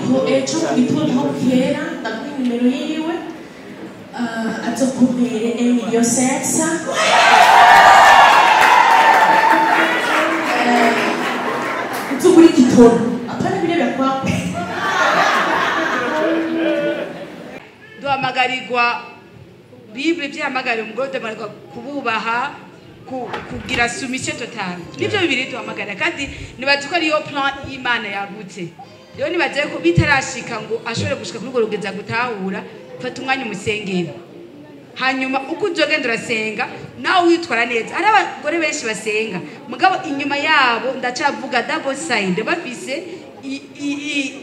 Ariko ejo mu gitondo aho bukera ndaguha inimero yiwe, azokumpere 1,5 million. Uzugura igitoro, apana biriya kwakwe. Duhamagarirwa Bible byahamagarira umugore, duhamagarirwa kububaha, kugira soumission totale. Nibyo bibiri duhamagarira, kandi nibazi ko ariyo plan y'Imana yagutse. Rero nibaze ko bitarashika ngo ashobore gushika kuri urwo rugeza gutahura, fata umwanya umusengera, hanyuma uko uzogenda urasenga nawe witwara neza. Hari abagore benshi basenga, mugabo inyuma yabo ndacavuga double side, bafise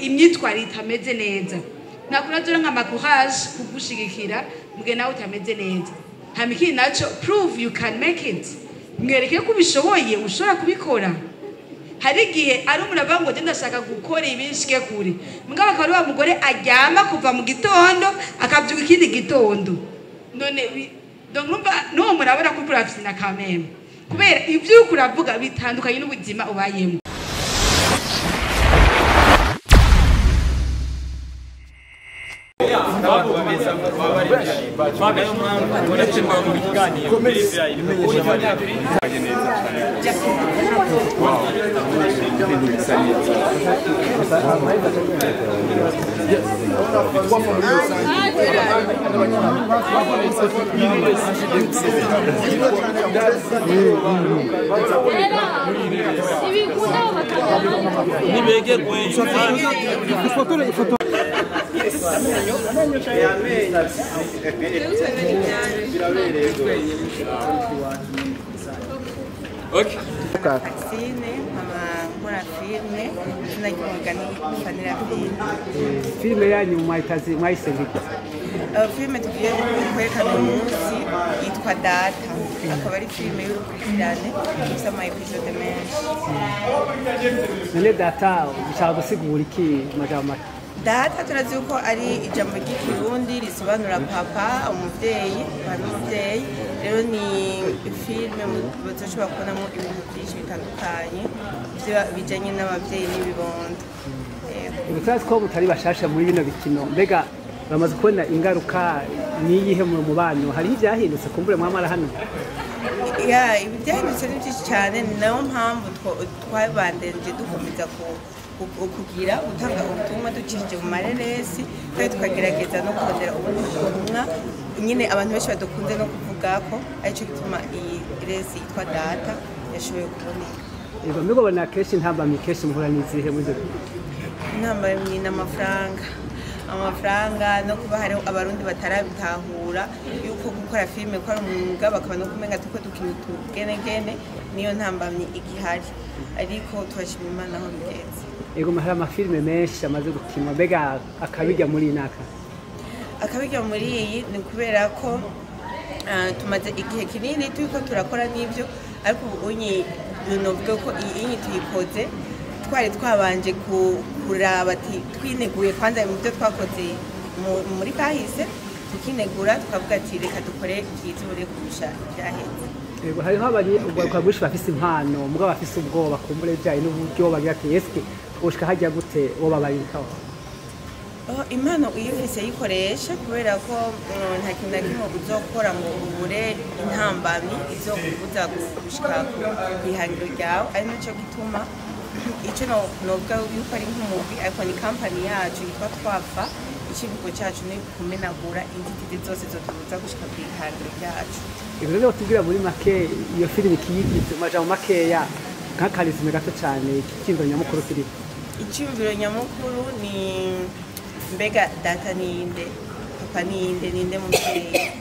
imyitwarire itameze neza. Nakura zora nka courage kugushigikira mugihe nawe utameze neza. Hama ikindi naco, prove you can make it, mwereke ko ubishoboye, ushobora kubikora. Hari igihe ari umuntu avuga ngo ndashaka gukora ibi nshike kure, mugabo akaba ari wa mugore aryama kuva mu gitondo akabyuka ikindi gitondo. None donc urumva n'uwo muntu abona ko urafise na kameme, kubera ibyo uriko uravuga bitandukanye n'ubuzima ubayemo. Ibintu bisa neza. Axine, nkaba nkora filime, izina ry'umwuga ni Fanira Filime. Filime yanyu mwayitazi mwayise gute? Filime tugiye kwerekana uyu munsi yitwa Data, akaba ari filime y'urukurikirane ifite ama épisodes menshi. None Data bishaka gusigura iki mu majambo make? Data turazi yuko ari ijambo ry'Ikirundi risobanura papa, umuvyeyi, papa n'umuvyeyi. Rero ni filime bazoshobora kubonamo ibintu byinshi bitandukanye bijanye n'abavyeyi n'ibibondo. Yego. Ubu turazi ko mutari bashasha muri bino bikino, mbega bamaze kubona ingaruka niyihe mu mubano? Hariho ivyahindutse kumbure mwamara hano? Ya, ibi byahindutse ni byinshi cyane, ni nayo mpamvu twabandanije dukomeza kugira gutanga ubutumwa ducishije mu mareresi, kandi tukagerageza no kurondera ubundi butumwa nyine abantu benshi badukunze no kuvuga ko aricyo gituma iyi resi yitwa Data yashoboye kuboneka. Yego, mbega ubona kenshi intambamyi kenshi muhura n'izihe muri ivyo bintu? Intambamyi ni amafaranga, amafaranga no kuba hariho Abarundi batarabitahura yuko gukora filime ko ari umwuga, bakaba no kumenga tuko dukina utugenegene. Niyo ntambamyi igihari, ariko turashima Imana aho bigeze. Yego, hari amafilime menshi amaze gukinwa, mbega akabijya muri iyi naka? Akabijya muri iyi ni kubera ko tumaze igihe kinini turiko turakora n'ibyo, ariko ubu unyi novuga ko iyi inyi tuyikoze twari twabanje kuraba ati twineguye kwanza mu byo twakoze muri kahise, tukinegura tukavuga ati reka dukore byizure kurusha ibyaheze. Yego, hariho urwaruka rwinshi bafise impano, mugabo bafise ubwoba kumbure bijanye n'uburyo, bagira ati eske twoshika hajya gute? Bo babarikaho? Oh, impano iyo ufise yikoresha, kubera ko nta kintu na kimwe uzokora ngo ubure intambamyi izokubuza gushika ku ihangiro ryawe. Ari naco gituma ico novuga yuko ari nk'umugwi, ariko ni kampani yacu yitwa Twafa, icivugo cacu ni kumenagura inzitizi zose zotubuza gushika ku ihangiro ryacu. Ibyo rero tubwira muri make iyo filime ikiyigize mu majambo makeya, nk'akarizime gato cyane, icyiyumviro nyamukuru kirimo. Icyumviro nyamukuru ni mbega data ninde, papa ninde, ninde muvyeyi?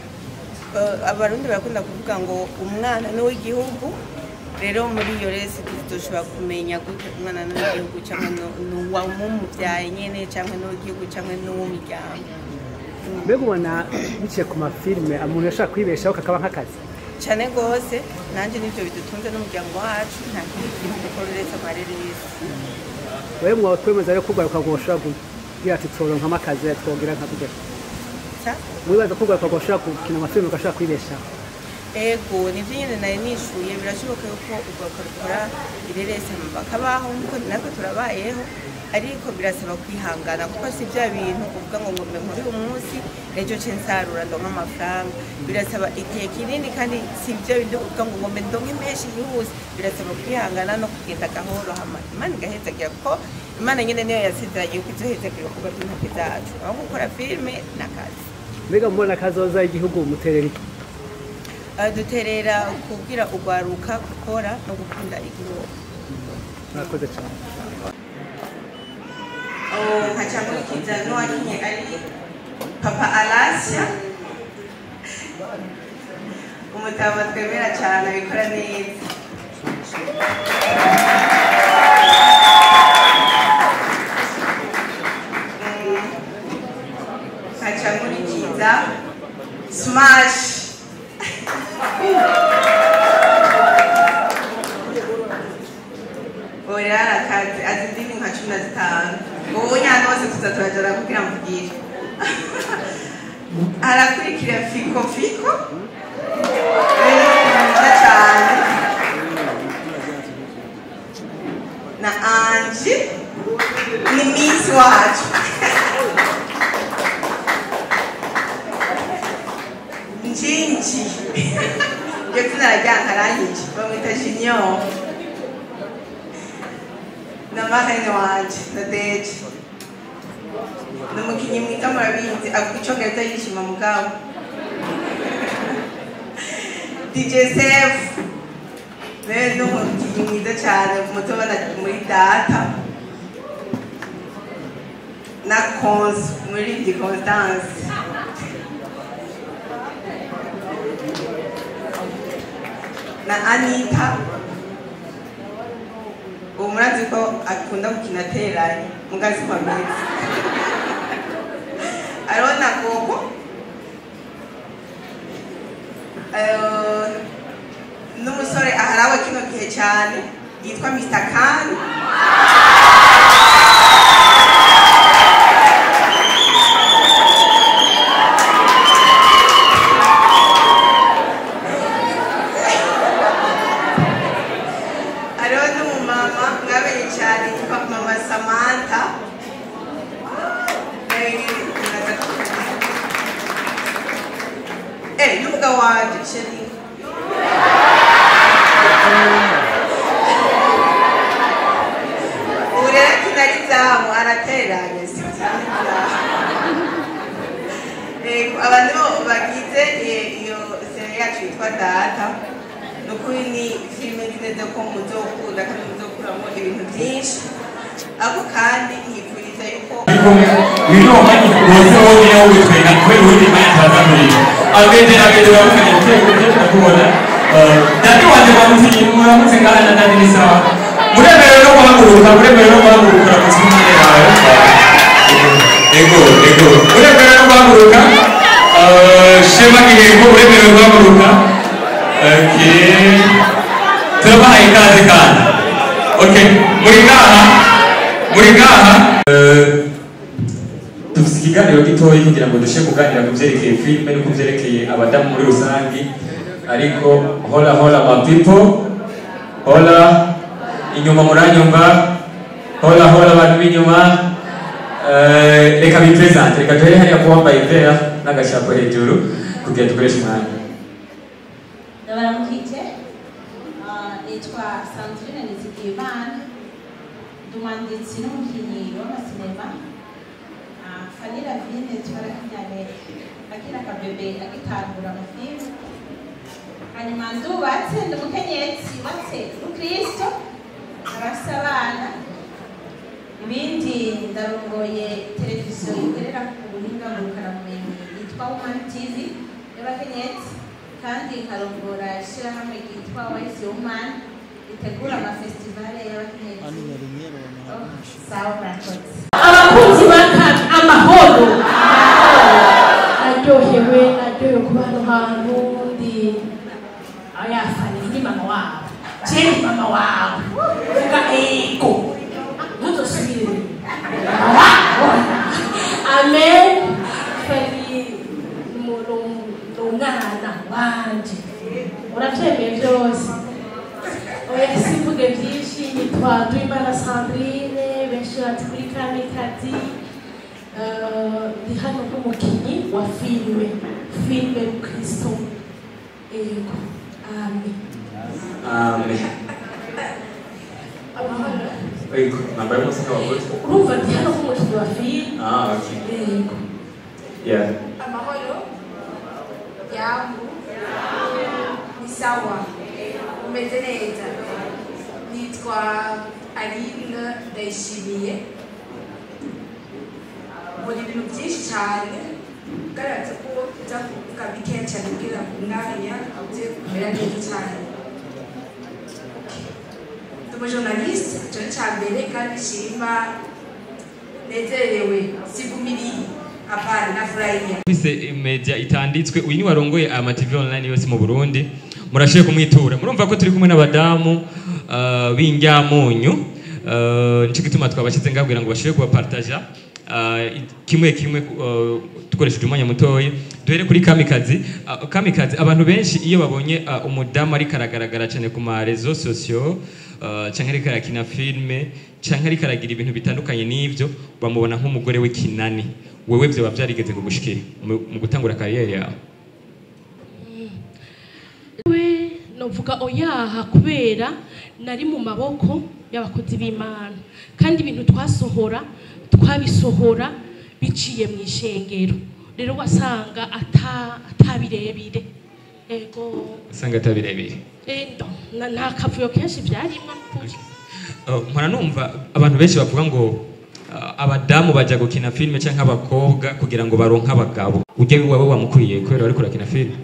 Abarundi barakunda kuvuga ngo umwana ni uw'igihugu. Rero muri iyo resi dushobora kumenya gute umwana ni uw'igihugu cyangwa ni uwamumubyaye nyene, cyangwa ni uw'igihugu, cyangwa ni uw'umuryango. Mbega ubona biciye ku mafilime umuntu yashobora kwibeshaho kakaba nk'akazi? Cyane rwose, nanjye nibyo bidutunze n'umuryango wacu, nta kindi kintu dukora uretse amareresi. Wewe mwatwemeza rero ko urwaruka rwoshobora kugira ati tworonka akazi, twogira nka kugera Sa? Mwibaza ko urwaruka rwoshobora gukina amafilime rugashobora kwibeshaho? Ego nivyo nyene nari nishuye, birashoboka yuko urwaruka rukora ireresi hama bakabaho nkuko natwe turabayeho, ariko birasaba kwihangana kuko si bya bintu uvuga ngo ngombe nkore uyu munsi ejo nce nsarura ndonke amafaranga. Birasaba igihe kinini kandi si bya bindi uvuga ngo ngombe ndonke menshi yihuse, birasaba kwihangana no kugenda gahoro hama Imana igahezagira, kuko Imana nyene niyo yasezeranye yuko izohezagira ibikorwa by'intoke zacu. Aho gukora filime n'akazi. Mbega mubona kazoza igihugu muterera iki? Duterera kubwira urwaruka gukora no gukunda igihugu. Murakoze cyane. Nkaca nkurikiza n'uwakinye ari Papa Alasia, umutama twemera cyane abikora neza. Nkaca nkurikiza Smash. Ubu rero arakaze, azi indimi nka 15. Ubu nyana hose tuza turajana kugira mvugire. Arakurikira Fiko Fiko, mwiza cyane, na Angie ni Miss wacu. Njinji iryo zina araryanka aranyije, bamwita Junior, na marraine wanje na Deje. Ni umukinnyi mwiza murabizi, avuga icongereza yishima mugabo. DJ Sef nawe ni umukinnyi mwiza cyane, mutobona muri data na Cons muri Constance. Na Anita, ubu murazi ko akunda gukina ateranye mugazi kwa meza. Hariho na Gogo, n'umusore aharawe kino gihe cyane yitwa Mr. Khan. Hariho n'umumama mwamenye cyane yitwa Mama Samantha. N'umugabo wanje Sheri. Ubu rero akina ari izamu, arateranye, si izamu. Abantu bagize iyo seri yacu yitwa Data, ni ukuri ni filime nzi neza ko muzokunda kandi muzokuramo ibintu byinshi. Ako kandi nkifuriza yuko Dadi wanje bamutinyi muramutse ngaha na dadi ni sawa. Muremerewe no guhaguruka, muremerewe no guhaguruka uramutse umwanya wawe. Ego, ego. Muremerewe no guhaguruka. Shema Gihembo, muremerewe guhaguruka. Okay. Turabahaye ikaze kandi. Okay, muri ngaha, muri ngaha. Dufite ikiganiro gitoyi kugira ngo dushe kuganira ku byerekeye filime no ku byerekeye abadamu muri rusange. Ariko hola hola my people, hola inyuma muranyumva, hola hola abantu b'inyuma. Reka bipresente, reka duhere hariya ku wambaye vert n'agashapo hejuru kugira dukoreshe umwanya. Ndabaramukije, nitwa Sandrine Nizigiyimana, ndi umwanditsi n'umukinnyi w'amasinema. Fanny Lavine twarakinyane akiri akabebe agitangura amafilime. Hanyuma ndubatse, ndi umukenyezi yubatse Kristo, arafise abana. Ibindi ndarongoye televiziyo ikorera ku buhinga ngurukanabumenyi yitwa Woman TV y'abakenyezi, kandi nkarongora ishirahamwe ryitwa Wise Woman ritegura amafestivale y'abakenyezi. Sawa, murakoze. Abakunzi ba amahoro, naryohewe, naryohewe kuba hano hantu ndi. Aya Fanny ni mama wawe, je ni mama wawe, vuga ego ntuzosubire. Amen. Fanny ni umwana wanje. Sandrine, benshi bazi kuri Kamikazi. Ndi hano nk'umukinyi wa filime Mukristo. Yego, amen. Amen. Amahoro. Ego, nambaye umunsi nk'abagore. Urumva ndi hano nk'umukinyi wa filime. Ah, okay. Yego. Yeah. Amahoro. Yangu. Ni sawa. Umeze neza. Nitwa Aline Ndayishimiye. Mbona ibintu byinshi cyane ugaragaza ko uza kuvuga bikeya cyane kugira ngo umwanya uze kumera neza cyane. Ndi umujournaliste, ico ni ica mbere kandi nshima, nezerewe, sivumiliye, hapana, nafurahia. Kwise media itanditswe, uyu ni warongoye ama TV online yose mu Burundi, murashoboye kumwitura. Murumva ko turi kumwe n'abadamu b'injyamunyu, nico gituma twabashize ngaho kugira ngo bashobore kubapartaja kimwe kimwe, dukoresheje umwanya mutoyi. Duhere kuri Kamikazi. Kamikazi, abantu benshi iyo babonye umudamu ariko aragaragara cyane ku ma réseaux sociaux, canke ariko arakina filme, canke ariko aragira ibintu bitandukanye n'ivyo, bamubona nk'umugore w'ikinani. Wewe vyoba vyarigeze kugushikira mu gutangura carrière yawe? We novuga oyaha, kubera nari mu maboko y'abakozi b'Imana, kandi ibintu twasohora twabisohora biciye mu ishengero. Rero wasanga atabirebire. Ego. Usanga atabirebire. Nta kavuyo kenshi vyarimwo n'ukuri. Mpora numva abantu benshi bavuga ngo abadamu bajya gukina filime canke abakobwa kugira ngo baronke abagabo. Ujya wiwawe wamukuriye kubera wariko urakina filime?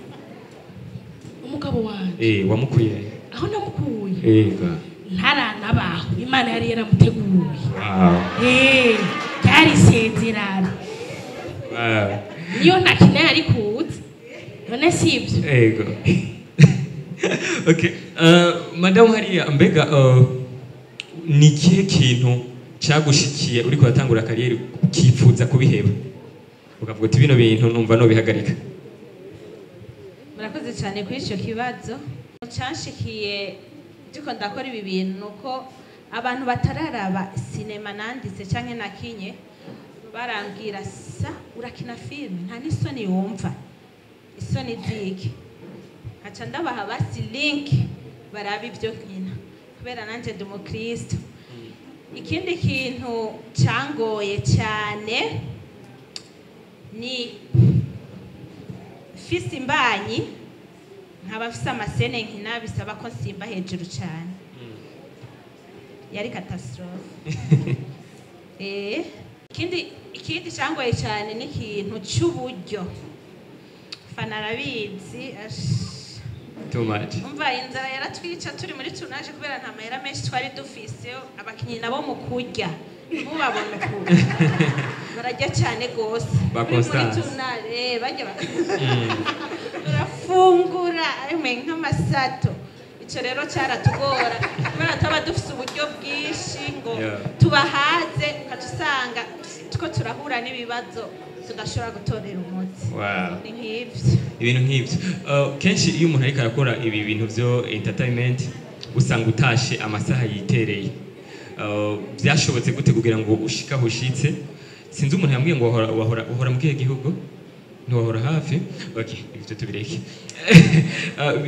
Umugabo wanje? Eh, wamukuriye. Aho namukuye? Ego. Ntaranabaho, Imana yari yaramuteguye. Wow. Ryari isezerano. Niyo ntakina yari kuza none, si ibyo? Ego. Okay. Madamu hariya, mbega ni ikihe kintu cagushikiye uriko uratangura carrière ukifuza kubiheba, ukavuga uti bino bintu numva nobihagarika? Murakoze cyane kuri icyo kibazo. Cyanshikiye ndiko ndakora ibi bintu nuko abantu batararaba sinema nanditse cyangwa nakinye barambwira: "Sa urakina filime, nta n'isoni wumva?" Isoni ziki? Nkaca ndabaha basi link baraba ibyo nkina, kubera nanjye ndi umukristo. Ikindi kintu cyangoye cyane ni fise imbanyi, nkaba mfise amasene nkina bisaba ko nsimba hejuru cyane, yari catastrophe. Ikindi cyangoye cyane ni ikintu cy'uburyo. Fana arabizi. Too much. Umva, inzara yaratwica turi muri tournage kubera nta mahera menshi twari dufise. Abakinyi nabo mu kurya mubabona ukuntu bararya cyane gose. Ba Turi muri Constance. tournage, barya, barafungura emwe nk'amasato. Ico rero cyaratugora kubera tuba dufise uburyo bwinshi ngo tubahaze, ukaca usanga tuko turahura n'ibibazo tudashobora gutorera umuti. Ni nk'ivyo. Ibintu nk'ibyo. Kenshi iyo umuntu ariko arakora ibi bintu byo entertainment, usanga utashe amasaha yitereye. Byashobotse gute kugira ngo ushike aho ushitse? Sinzi, umuntu yambwiye ngo wahora wahora uhora mu kihe gihugu? Ntiwahora hafi? Okay, ibyo tubireke.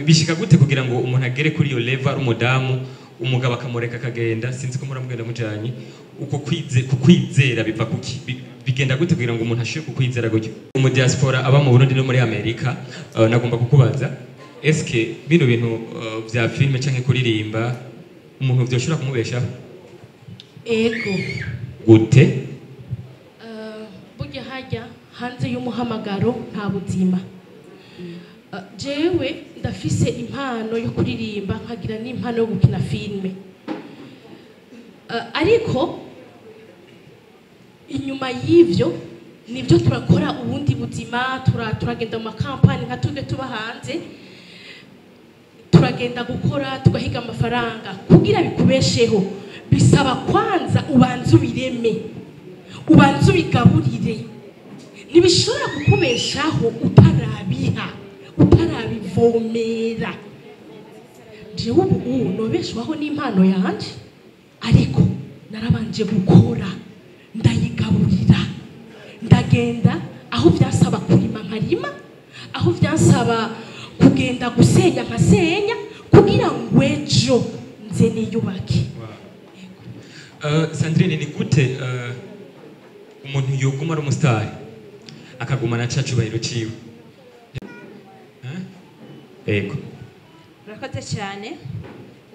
Bishika gute kugira ngo umuntu agere kuri iyo level ari umudamu, umugabo akamureka akagenda? Sinzi ko muramugenda mujanye uko kwize. Kukwizera biva kuki? Bigenda gute kugira ngo umuntu ashobore kukwizera gutyo, mu diaspora aba mu Burundi no muri Amerika? Nagomba kukubaza, eske bino bintu vya filme canke kuririmba, umuntu vyoshobora kumubeshaho? Ego. Gute? Burya hajya hanze y'umuhamagaro nta buzima. Jewe ndafise impano yo kuririmba, nkagira n'impano yo gukina filime. Ariko inyuma y'ivyo nibyo turakora ubundi buzima, turagenda mu makampani nka twebwe tuba hanze, turagenda gukora, tugahiga amafaranga. Kugira bikubesheho bisaba kwanza ubanze ubireme, ubanze ubigaburire. Ntibishobora kukubeshaho utarabiha, utarabivomera. Jewe ubu nobeshwaho n'impano yanje, ariko Narabanje gukora, ndayigaburira, ndagenda aho vyasaba kurima nkarima, aho vyansaba kugenda gusenya nkasenya, kugira ngo ejo nze niyubake. Sandrine, ni gute umuntu yoguma ari umusitari akagumana ca cubahiro ciwe? Eh? Ego. Urakoze cyane.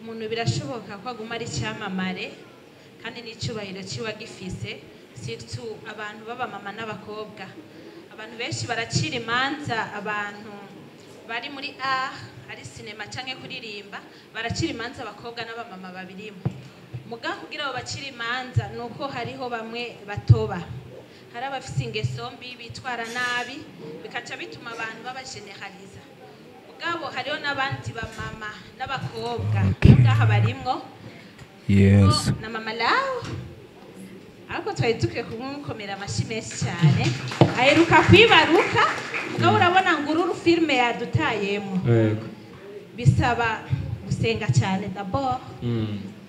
Umuntu birashoboka ko aguma ari icyamamare kandi n'icyubahiro kiba gifise, surtout abantu b'abamama n'abakobwa. Abantu benshi baracira imanza abantu bari muri art, ari sinema canke kuririmba, baracira imanza abakobwa n'abamama babirimo. Muga kugira ngo bacire imanza ni uko hariho bamwe batoba, hari abafise ingeso mbi, bitwara nabi, bikaca bituma abantu babageneraliza. Mugabo hariho n'abandi bamama n'abakobwa ngaha barimwo na mama lawo, ariko twari dukwiye kumukomera amashyi menshi cyane. Aheruka kwibaruka, mugabo urabona ngo uru filime yadutayemo. Bisaba gusenga cyane d'abord,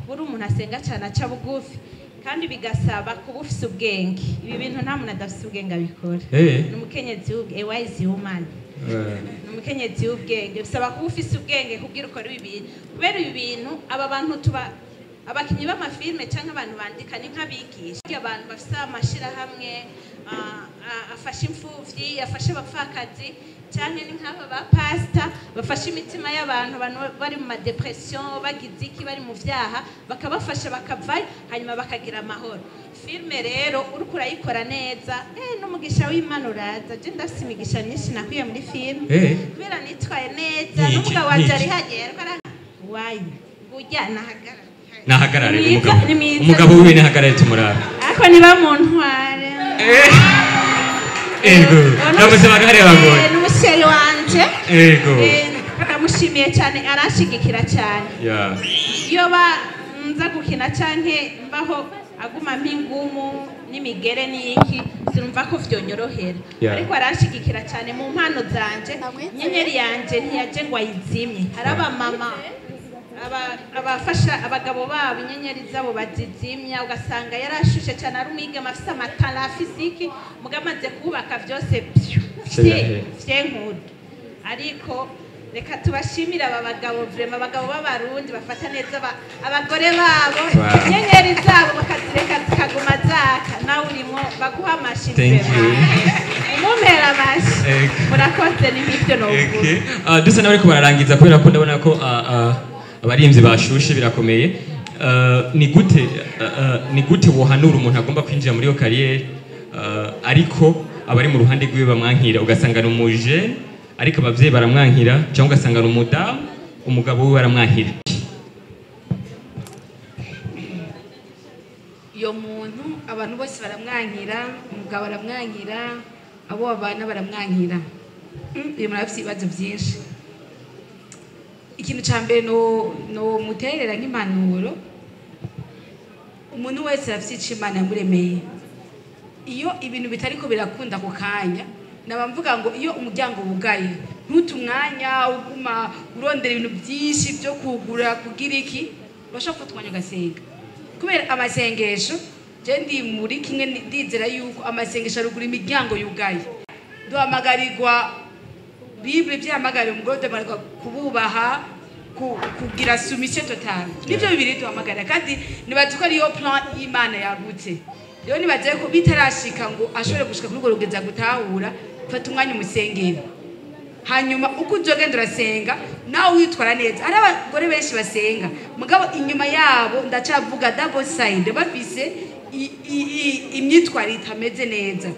kuba umuntu asenga cyane, aca bugufi, kandi bigasaba kuba ufise ubwenge. Ibi bintu nta muntu adafise ubwenge abikora. Ni umukenyezi w'ubwenge, wise woman. Ni umukenyezi w'ubwenge. Bisaba kuba ufise ubwenge kugira ukore ibi bintu, kubera ibi bintu aba bantu tuba abakinnyi b'amafilme cyangwa abantu bandika ni nk'abigisha. Abantu bafise amashirahamwe afasha imfuvyi, afasha abapfakazi, cyane ni nk'aba ba pasita bafasha imitima y'abantu, abantu bari mu ma dépression, bagize iki, bari mu vyaha, bakabafasha bakavayo, hanyuma bakagira amahoro. Filme rero uriko urayikora neza, n'umugisha w'Imana uraza. Je ndafise imigisha myinshi nakwiye muri filme kubera nitwaye neza. Niki, n'umugabo wanje niki. ari hagiye, ariko wayi burya nahagarara. Nahagarare. Ni mwiza, Umugabo ni mwiza. Umugabo wiwe nahagarare tumurabe. Ariko niba muntware. Ego, ndamutse abantu hariya bagoye. N'umusheri wanje. Ego. Ndamushimiye cyane, aranshigikira cyane. Iyo ba nza gukina canke mbaho aguma mpingumu n'imigere n'iki, sinumva ko vyonyorohera. Ariko aranshigikira cyane mu mpano zanje. Inyenyeri yanje ntiyaje ngo ayizimye. Hari abamama abafasha abagabo babo inyenyeri zabo bazizimya, ugasanga yarashushe cyane, ari umwigeme afise amatara, afise iki, mugabo amaze kubaka byose pyu Vye. Vye nkuru. Ariko reka tubashimire aba bagabo, vraiment, abagabo b'Abarundi bafata neza abagore babo, inyenyeri zabo bakazireka zikaguma zaka. Nawe urimo, baguha amashi. Thank you. Umumpera amashi. Ego. Murakoze, ni nk'ibyo novuga. Okay. Dusa n'abariko bararangiza, kubera ko ndabona ko abarimvyi bashushe birakomeye. Ni gute wohanura umuntu agomba kwinjira muri iyo carrière, ariko abari mu ruhande rwiwe bamwankira, ugasanga ni umujene ariko abavyeyi baramwankira, cyangwa ugasanga ni umudamu, umugabo wiwe aramwankira? Iyo muntu abantu bose baramwankira, umugabo aramwankira, abo babana baramwankira. Uyu muntu afite ibibazo byinshi. Ikintu cya mbere no muterera nk'impanuro, umuntu wese arafite icyo Imana yamuremeye. Iyo ibintu bitariko birakunda ako kanya, naba mvuga ngo iyo umuryango wugaye, ntute umwanya uguma urondera ibintu byinshi byo kugura kugira iki. Urashobora gufata umwanya ugasenga, kubera amasengesho, je ndi muri kimwe, ndizera yuko amasengesho arugura imiryango yugaye. Duhamagarirwa, Bible byahamagarira umugore, duhamagarirwa kububaha, kugira soumission totale. Nibyo bibiri duhamagarira, kandi nibazi ko ariyo plan y'Imana yagutse. Rero nibaze ko bitarashika ngo ashobore gushika kuri urwo rugeza gutahura, fata umwanya umusengere, hanyuma uko uzogenda urasenga nawe witwara neza. Hari abagore benshi basenga, mugabo inyuma yabo ndacavuga double side, bafise imyitwarire itameze neza.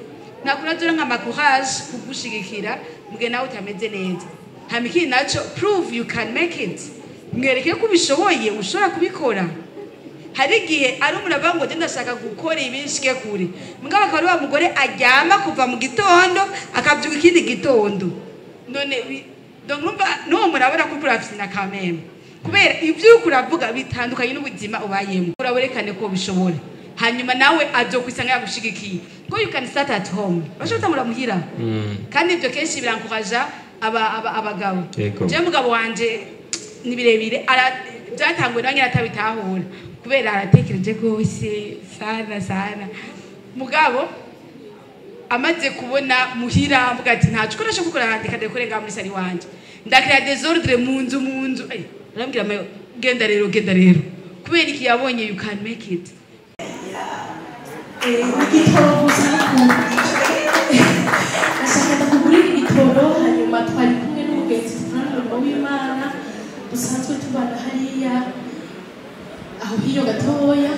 Nakura nka courage kugushigikira mugihe nawe utameze neza. Hama ikindi naco, prove you can make it. Mwereke ko ubishoboye, ushobora kubikora. Hari igihe ari umuntu avuga ngo ndashaka gukora ibi nshike kure, mugabo akaba ari wa mugore aryama kuva mu gitondo akabyuka ikindi gitondo. None donc urumva n'uwo muntu abona ko urafise na kameme, kubera ibyo uriko uravuga bitandukanye n'ubuzima ubayemo. Urawerekane ko ubishobora, hanyuma nawe azokwisanga yagushigikiye, ko you can start at home, urashobora gutangura muhira. Kandi ibyo kenshi birankoraja abagabo. Yego. Jewe mugabo wanje ni birebire, byatanguwe nawe nyine atabitahura. Kubera aratekereje rwose sana sana. Mugabo amaze kubona muhira mvuga ati nta cyo ukoresha gukora handika dekore ngaha muri salle wanje. Ndakira désordre mu nzu mu nzu. Arambwira mayo genda rero genda rero. Kubera iki yabonye you can make it. Igitoro gusa ashaka kugurira igitoro hanyuma twari kumwe n'umugenzi dukorana umurimo w'Imana dusanzwe tubana hariya aho hiyo gatoya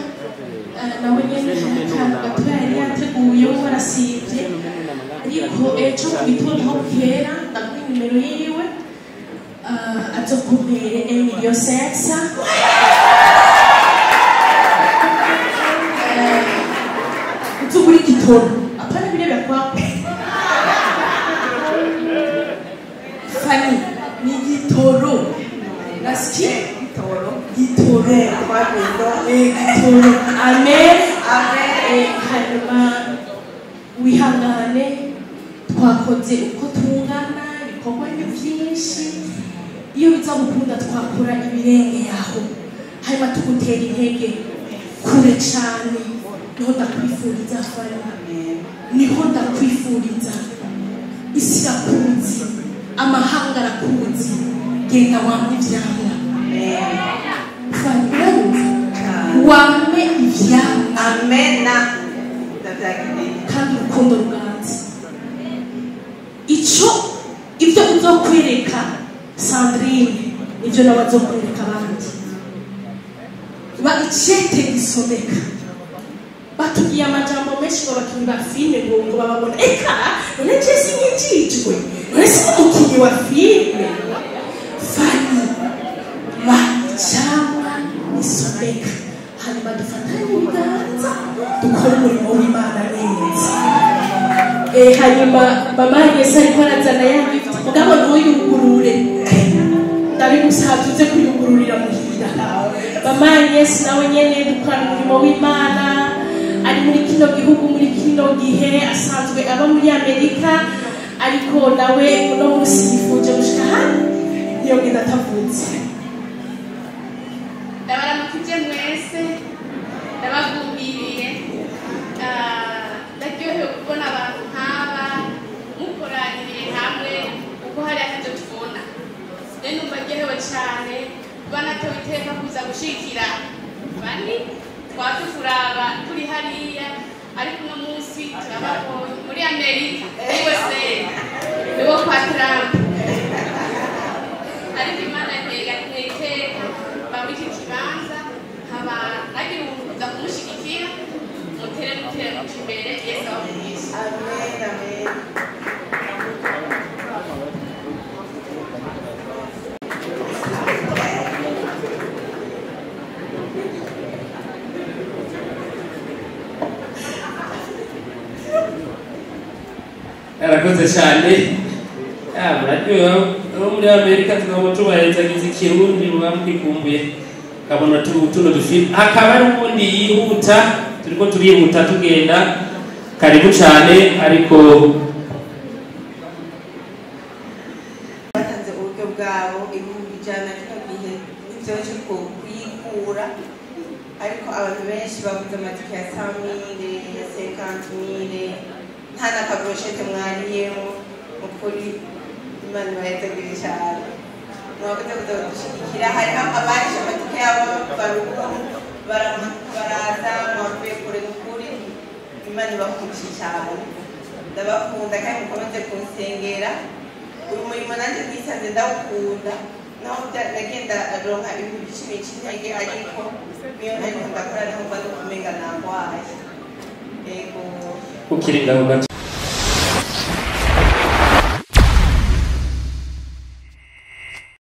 nawe nyene akantu gatoya yari yateguye we warasivye ariko ejo mu gitondo aho bukera ndaguha inimero yiwe azokumpere 1,5 million. Uzugura igitoro apana bile vya kwako Fani ni gitoro nasikia Gitoro. Gitoro. Gitoro. Amen amen. Hanyuma wihangane twakoze uko tungana ibikorwa ni byinshi iyo biza gukunda twakora ibirenge yaho hanyuma tugutera intege kure cyane niho ndakwifuriza Fani niho ndakwifuriza isi irakuzi amahanga arakuzi genda wamwe ivyamwa Fani uranyumva wame ivyamwa. Amena. Ndavyakiriye. Kandi urukundo ruganze ico ibyo uzokwereka Sandrine nibyo nawe azokwereka abandi ba icete gisomeka batubwiye amajambo menshi ngo abakinyi ba filime ngo ngo bababona eka none je sinkijijwe none si umukinyi wa filime Fani ba icamwa gisomeka hanyuma dufatane ibiganza dukore umurimo w'Imana neza. Hanyuma mama Yesu ariko arazana ya gift mugabo ntuyugurure ndabigusabye uze kuyugururira muhira mama Yesu nawe nyene dukorana umurimo w'Imana ari muri kino gihugu muri kino gihe asanzwe aba muri Amerika ariko nawe uno munsi yifuje gushika hano ntiyogenda atavutse. Ndabaramukije mwese ndabagumbiriye ndaryohewe kubona abantu nk'aba mukoraniye hamwe kuko hari akajyo tubona rero numva ryohewe cyane kuba natewe iteka kuza gushikira bani twaje kuraba turi hariya ariko uno munsi turababonye muri Amerika USA niwo kwa Trump ariko Imana ntega iteka ba muri iki kibanza nkaba nagira ubuntu kuza kumushigikira mutere mutere muca imbere Yesu abamugisha. Amen amen. Yarakoze cyane. Muraryohewe abo muri Amerika tukaba tubahezagiza ikirundi muba mwikumbuye kabona tuno dufilme hakaba hari ubundi yihuta turiko turihuta tugenda karibu cyane ariko batanze uburyo bwabo 100,000 kino gihe ntivyoroshe kuyikura ariko abantu benshi baguze amatike ya 100,000 ya 50,000 nta na kabroshete mwariyemo mukuri Imana ibahezagire cyane mwakoze kuza kudushigikira hariho abarishe amatike yabo bava ruguru baramanuka baraza mwavuye kure n'ukuri Imana ibahumugishe cyane ndabakunda kandi mukomeze kunsengera uyu murimo nanjye nisanze ndawukunda naho nagenda ronka ibintu bicimi c'intege ariko niyo ntariko ndakora naho mba ndikumenga nagwaye yego. Ukiri ngaho gato.